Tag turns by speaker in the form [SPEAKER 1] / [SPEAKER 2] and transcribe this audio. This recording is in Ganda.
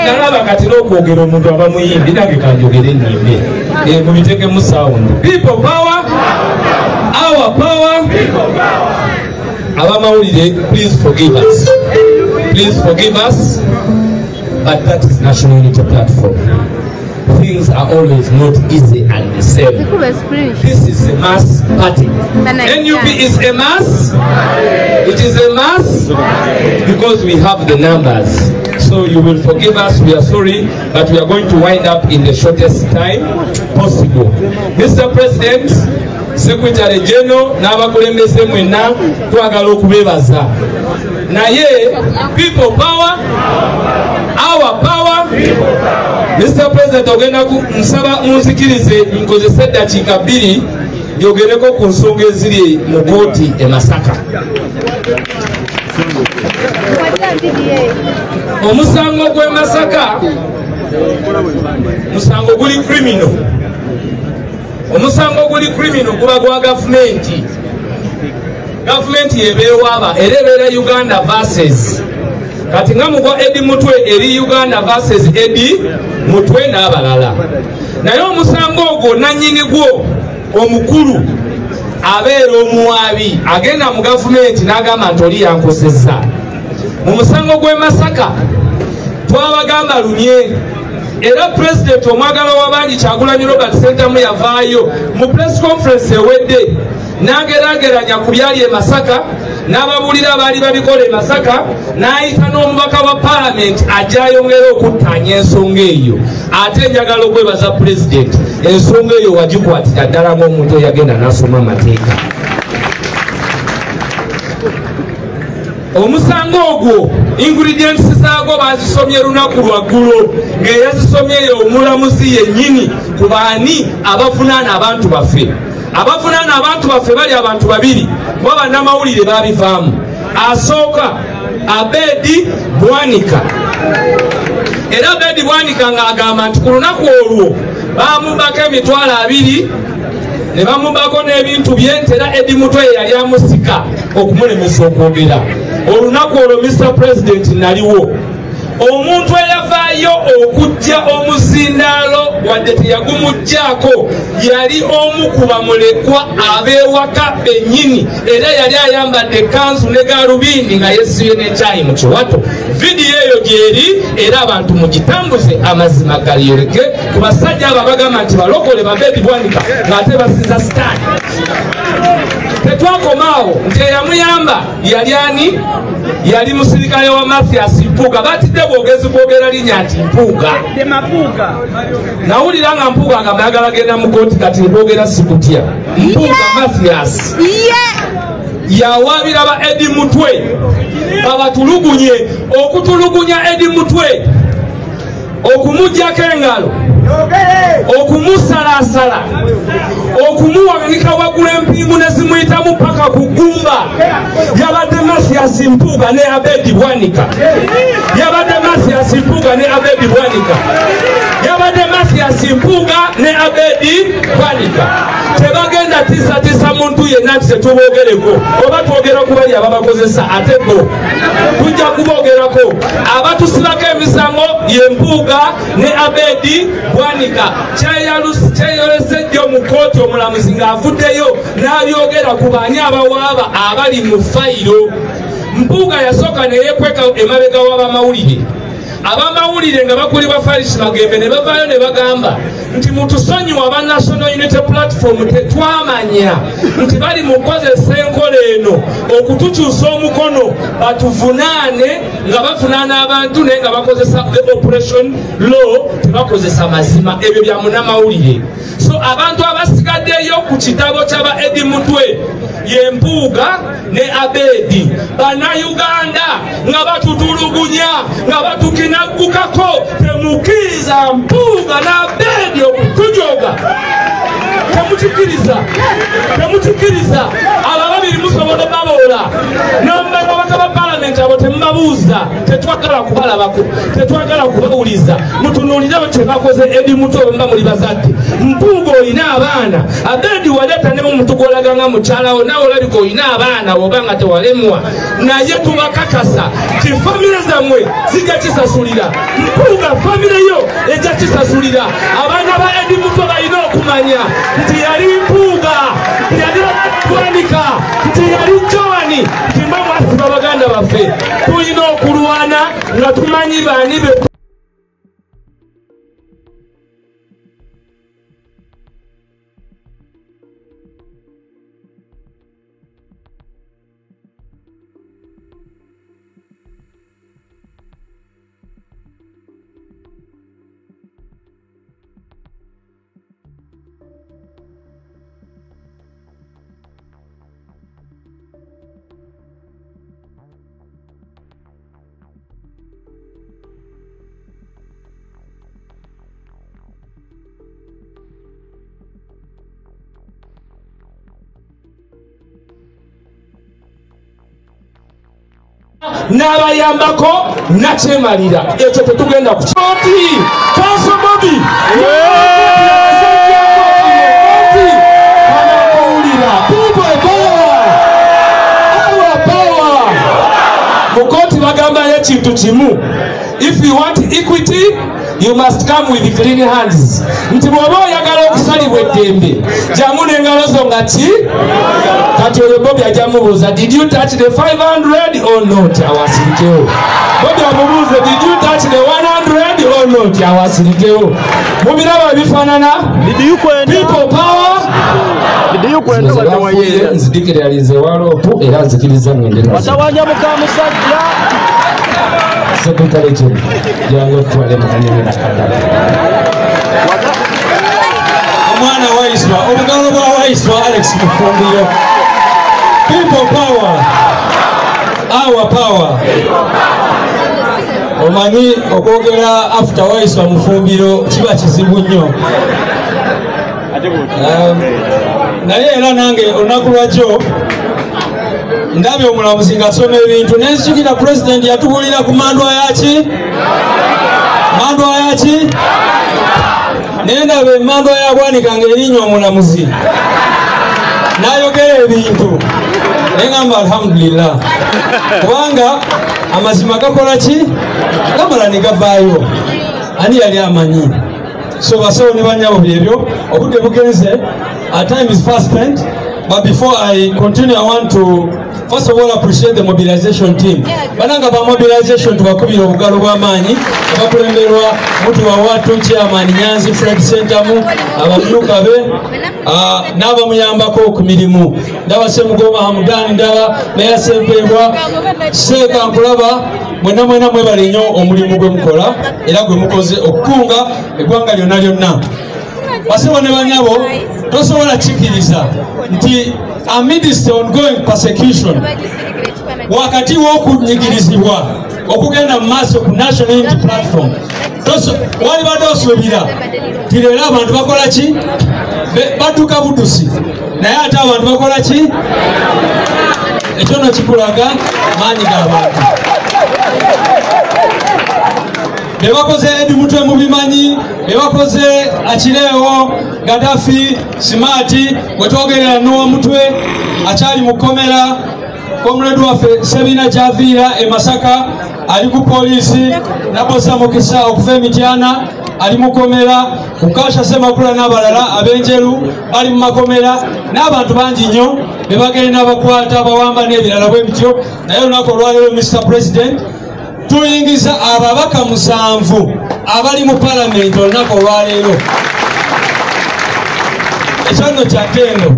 [SPEAKER 1] Nalaba kati n'okwogera omuntu aba muyimbi, nange kanjogere nnyimbe. Mubitekemu sound. People power, our power. Abamawulire, please forgive us. Please forgive us, but that is National Unity Platform. Things are always not easy and the same. This is a mass party. NUP is a mass. It is a mass because we have the numbers. So you will forgive us, we are sorry, but we are going to wind up in the shortest time possible. Mr. President, Secretary General, n'abakulembeze mwenna, twagala okubeebaza. Naye, people power, our power. Mr. President, ogenda nsaba munzikirize nkozese eddakiika 2 njogereko ku nsonga eziri mu kooti e Masaka. Omusango gw'e Masaka musango guli criminal. Omusango guli criminal guba gwa gavumenti. Gavumenti yebeewaaba era ebeera Uganda versus. Kati nga mugwa Eddie Mutwe eri Uganda versus Eddie Mutwe n'abalala. Naye omusango ogwo nannyini gwo omukulu abeera omuwaabi agenda mu gavumenti n'agamba nti oli yankosezza. Mu musango gw'e Masaka twabagamba lunye, era Pulezidenti omwagala w'abangi Kyagulanyi Robert Ssentamu yavaayo mu press conference ewedde n'ageraageranya ku byali e Masaka, n'ababuulira abaali babikola e Masaka, n'ayita n'omubaka wa paalamenti ajja ayongera okuttaanya ensonga eyo. Ate njagala okwebaza Pulezidenti, ensonga eyo wagikwatira ddala ng'omuntu eyagenda n'asoma amateeka. Omusango ogwo ingredients zaagwo bazisomye lunaku lwaggulo, ng'eyazisomyeyo omulamuzi yennyini ku baani abavunaana abantu baffe. Abavunaana abantu baffe bali abantu babiri, bo bannamawulire babivaamu. Asooka Abedi Bwanika. Era Abedi Bwanika ng'agamba nti ku lunaku olwo baamubako 20,000 ne bamubako n'ebintu bye, nti era Eddie Mutwe yali amusika okumulemesa okwogera. Olunaku olwo Mr. President naliwo. Omuntu eyavaayo okujja omuzindaalo wadde teyagumuggyako yali omu ku bamulekwa ab'ewaka bennyini, era yali ayambadde ekkanzu ne gaalubindi nga yeesibye n'ekyayi mu kiwato. Vidiyo eyo gy'eri era abantu mugitambuze amazima galiyoleke ku basajja abo abagamba nti balokole ba Abedi Bwanika ng'ate basinza Sitaani. Tetwakomaawo nti eyamuyamba yali ani? Yali musirikale wa Mathias Mpuuga. Batidde bwogezi kwogera linnya nti Mpuuga. Nawulira nga Mpuuga agamba ayagala genda mu kooti, kati nkwogera sikutya. Mpuuga Mathias yawaabira ba Eddie Mutwe babatulugunye. Okutulugunya Eddie Mutwe, okumuggyako engalo, okumusalasala, okumuwanika waggulu empingu ne zimuyitamu paka ku ggumba, yabadde Mathias Mpuuga ne Abedi Bwanika. Yabadde Mathias Mpuuga ne Abedi Bwanika. Yabadde Mathias Mpuuga ne Abedi Bwanika. Tebagenda tiisatiisa muntu yenna nti tetuboogereko, oba twogera ku bali ababakozesa, ate bo tujja kuboogerako. Abatusibako emisango ye Mpuuga ne Abedi Bwanika. Kyeyolese jjo mu kooti omulamuzi ng'avuddeyo n'abyogera ku baani abawaaba abali mu fayiro. Mpuuga yasooka ne yeekweka emabega w'abamawulire. Abamawulire nga bakulibwa Farish Magembe ne bavaayo ne bagamba nti mutusonyiwe aba National Unity Platform, tetwamanya nti bali mu kukozesa enkola eno okutukyusa omukono batuvunaane nga bavunaana abantu naye nga bakozesa the operation law, tebakozesa mazima. Ebyo bya munnamawulire. So abantu abasigaddeyo ku kitabo ky'aba Eddie Mutwe ye Mpuuga ne Abedi. Bannayuganda nga batutulugunya, nga batukinaggukako, temukkiriza Mpuuga n'Abedi okutujoga. Temukikkiriza, temukikkiriza. Abo Ababiri musobola baboola. N'ababaka ba palamenti abo temubabuuza, tetwagala kubalabako, tetwagala kubawuliza. Mutunuulire kye bakoze Eddie Mutwe bwe muba muli bazadde. Mpuuga olina abaana, Abedi waleeta ne omuntu gw'olaga nga mukyalawo, naawe olabika olina abaana oba nga tewalemwa, naye tubakakasa nti famire zammwe zijja kisasulira. Mpuuga famire yo ejja kisasulira. Abaana ba Eddie Mutwe balina okumanya nti yali Mpuuga, nti yali Bwanika, nti yali Joani, nti mwe mwasiba baganda baffe. Tulina okulwana nga tumanyi baani be n'abayambako nakyemalira. Ekyo tetugenda ku koti. Kanso Bobi anakuwulira. People power, our power. Mu kooti bagambayo ekintu kimu: if you want equity you must come with clean hands. Nti bw'oba oyagala okusalibwa eddembe, jangu n'engalo zo nga ki. Kati oyo Bobi ajja mubuuza, did you touch the 500 or not? Awasirikewo. Bobi amubuuze, did you touch the 100 or not? Awasirikewo. Mubiraba ebifaanana. People power. Nzidikiralize waloopu era nzikiriza ngende nazo. Secretary General, jangu otwale mukanyene nakadala.
[SPEAKER 2] Omwana waiswa, obugalo bwa waiswa Alex Mufumbiro. People power, our power. Omanyi okwogera after waiswa Mufumbiro kiba kizibu nnyo. Naye era nange olunaku lwajjo ndabye omulamuzi ng'asoma ebintu nenzijukira pulezidenti yatubuulira ku mandwa yaki, mandwa yaki, naye ndaba emandwa ya Bwanika ng'erinnya omulamuzi n'ayogera ebintu naye ngamba alhamdulillah, kubanga amazima gakola ki, gamala ne gavaayo. Ani yali amanyi? So basawo ne bannyabo byebyo, obudde bugenze. Our time is fast spent, but before I continue, I want to first of all appreciate the mobilization team. Bananga ba mobilization tubakubira obugalo bw'amaanyi, abakulemberwa Mutuwa Watu, Chairman Nyanzi Fred Sentamu, abamyuka be n'abamuyambako ku mirimu. Ndaba Ssemugoma Hamudani, ndaba Meya Ssempebwa, Seeka nkulaba, mwenna mwena mwebale nnyo omulimu gwe mukola era gwe mukoze okukunga eggwanga lyonna lyonna. Basebo ne banyabo, tosobola kikiriza nti amidst the ongoing persecution, wakati w'okunyigirizibwa okugenda mu maaso ku National Unity Platform, walibadde osuubira nti leero abantu bakola ki? Badduka budusi, naye ate abantu bakola ki? Ekyo nno kikulaga maanyi g'abantu. Bebakoze Eddie Mutwe mubimanyi, bebakoze Achilewo, Gaddafi, Simati, wetwogerera n'owa Mutwe akyali mu kkomera, comrade waffe Sebina Javiira e Masaka ali ku poliisi, Nabosa Mukisa okuva e Mityana ali mu kkomera, Ukasha Ssemakula n'abalala ab'enjeru bali mu makomera, n'abantu bangi nnyo be bagenda bakwata bawamba n'ebirala bwe bityo. Naye olunaku olwaleero Mr. President tuyingiza ababaka 7 abali mu palamenti olunaku olwaleero. Ekyo nno kya ttendo.